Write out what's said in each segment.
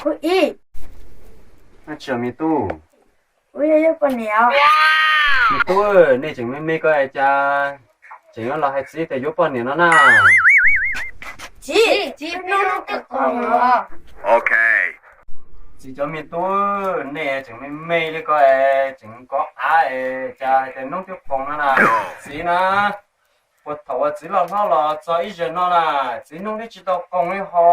Kuv ib. Tsis, me tub. Kuv yog yuav poj niam. Me tub, nej tseem me me ko es cas tseem yuav los hais txiv tias yuav poj niam no na? Txiv, txiv, hnub twb qaug. Ok. Txiv cov me tub, nej tseem me me li ko es tseem kov av es cas hais tias hnub twb qaug no na? Txiv na, puag thaum uas txiv loj hlob los txog ib zaug no na, txiv hnub twb tsis tau qaug li ho.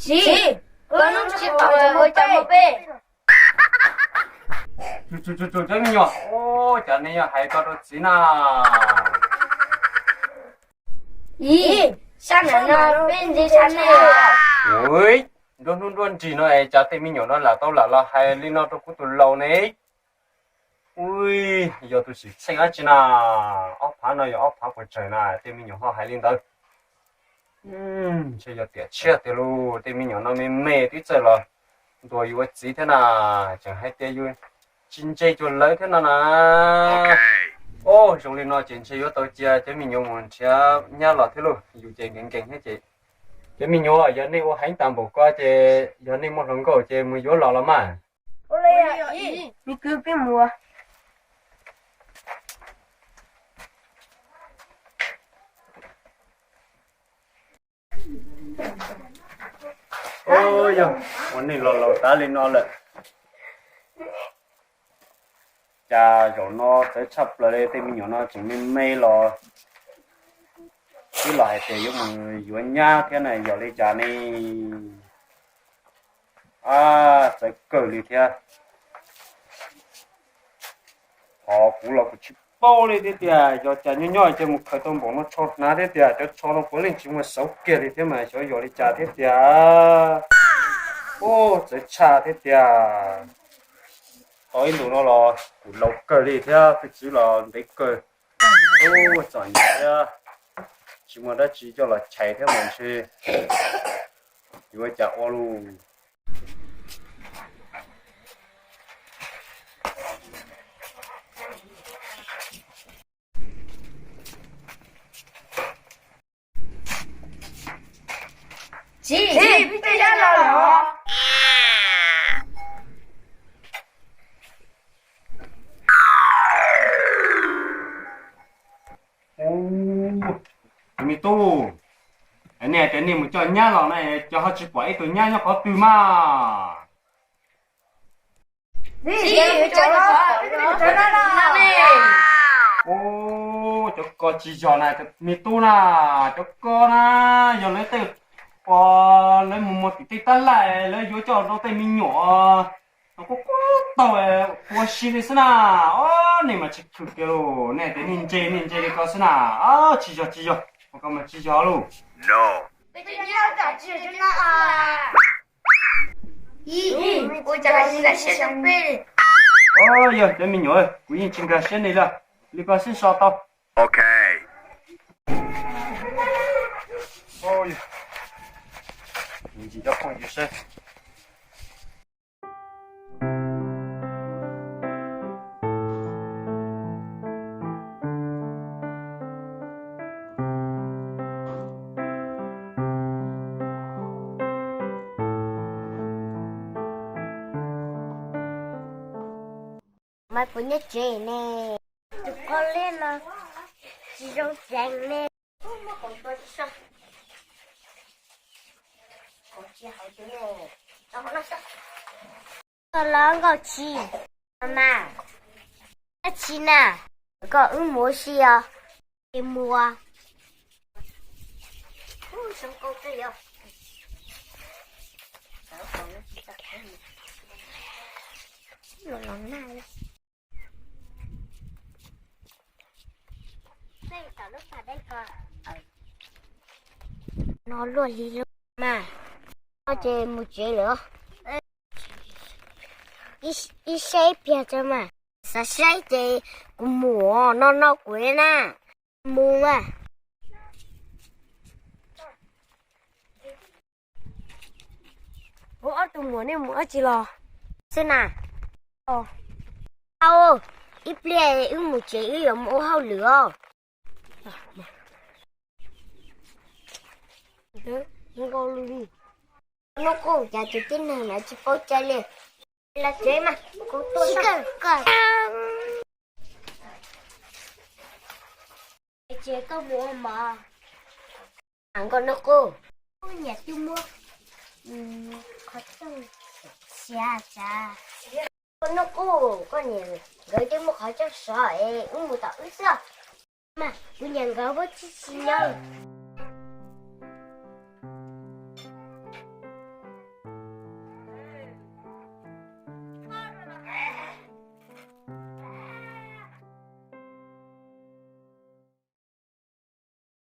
Txiv, koj hnub tsis qaug ua cas muaj peb? Cov me nyuam, cas nej yuav hais ko rau txiv na? Ib, sab nraud no peb ntse tshaj nej. Ua nruab hnub nruab nrig no es cas tej me nyuam no lam tau lam los hais li no rau kuv tus laus ne? Ua, yog tus xwm txheej dab tsi na? Ob phav no yog ob phav puas tsawg na tej me nyuam ho hais li ntawd? Ntshe yog tiam tshiab tiag lauj, tej me nyuam no me me twb txawj los ntuas yus ua txiv thiab na, tseem hais tias yus tsis ntse cuag lawv thiab no na. Au, zoo li no ces ntshe yuav tau cia cov me nyuam mus nrhiav nyab los thiab lauj, yus ces nkees nkees thiab ces. Cov me nyuam, yog nej ua heev tag npaum ko ces yog nej muaj hluas nkauj ces mus yuav los los mas. Ua li, me kwv peb mus. Au, yog ua neej los laus tas li no lawm, cas zaum no txawv tshaj plaws li, tej me nyuam no tseem me me los twb los hais tias yuav mus yuav nyab thiab na, yog li cas ne? Txawv kawg li thiab. Ho kuv los kuv tsis paub li thiab tias yog cas nyob nyob ces mus khaws tau npaum no tsho hnav thiab tias cov tsho no puav leej tsis muaj xauv kiag li thiab mas xyov yog li cas thiab tias. Ub, txawv tshaj thiab tias. Tau ib ntus no los kuv laus kawg li thiab, tus txiv los ntev kawg. Ub, txom nyem thiab, tsis muaj dab tsi coj los chais thiab mas ntshe yuav cas ua lauj. Txiv, txiv, peb coj nyab los lawm. Tus me tub, nej tias nej mus coj nyab los na, cas ho tsis pom ib tug nyab nyob qhov twg mas? Ub, cov ko tsis yog na, cov me tub na, cov ko na, yog lawv tej uas lawv mus muag tim tej tab laj, lawv yuav coj rau tej me nyuam no, quaj quaj taug ua si li xwb na. Ob, nej mas tsis khwm kiag lauj, nej tias nej ntse nej ntse li ko xwb na. Ob, tsis yog tsis yog, ua ko mas tsis yog lauj. Ib, ua cas hais li lawv siab zoo peb li. Ob, yog cov me nyuam, kuv yeej tsis nkag siab nej li, li ko xwb so tau. Ok. Ntsis cov phooj ywg seb. Mas puas nyob tsev ne? Tus qhov leb no tsis zoo ceev ne. Koj los nkauj tsis mas, dab tsi na, kom wb mus ua si os. Es mus. No luaj li lub mas, no ces mus tsev lawm. Ib saib ib pliag tso mas. Xav saib ces kuv mus, no no kuv li na. Mus mas. Ua ob tug muam nej mus dab tsi los? Xwb na. Au, ib pliag wb mus tsev wb yuav mus ua hauj lwm os. Nqau lus li. Nub Quj, cas tus tib neeg no tsis paub cai li. Los tsev mas. Tsis kawm kawm. Ces koj mus ua mov. Nkauj Nub Quj, kuv niam twb muab qhov rooj siav tsav. Nkauj Nub Quj, koj niam nkawd twb muab qhov rooj sov es wb mus tom wb xwb. Mas kuv niam nkawd muab tsis tsis nyob.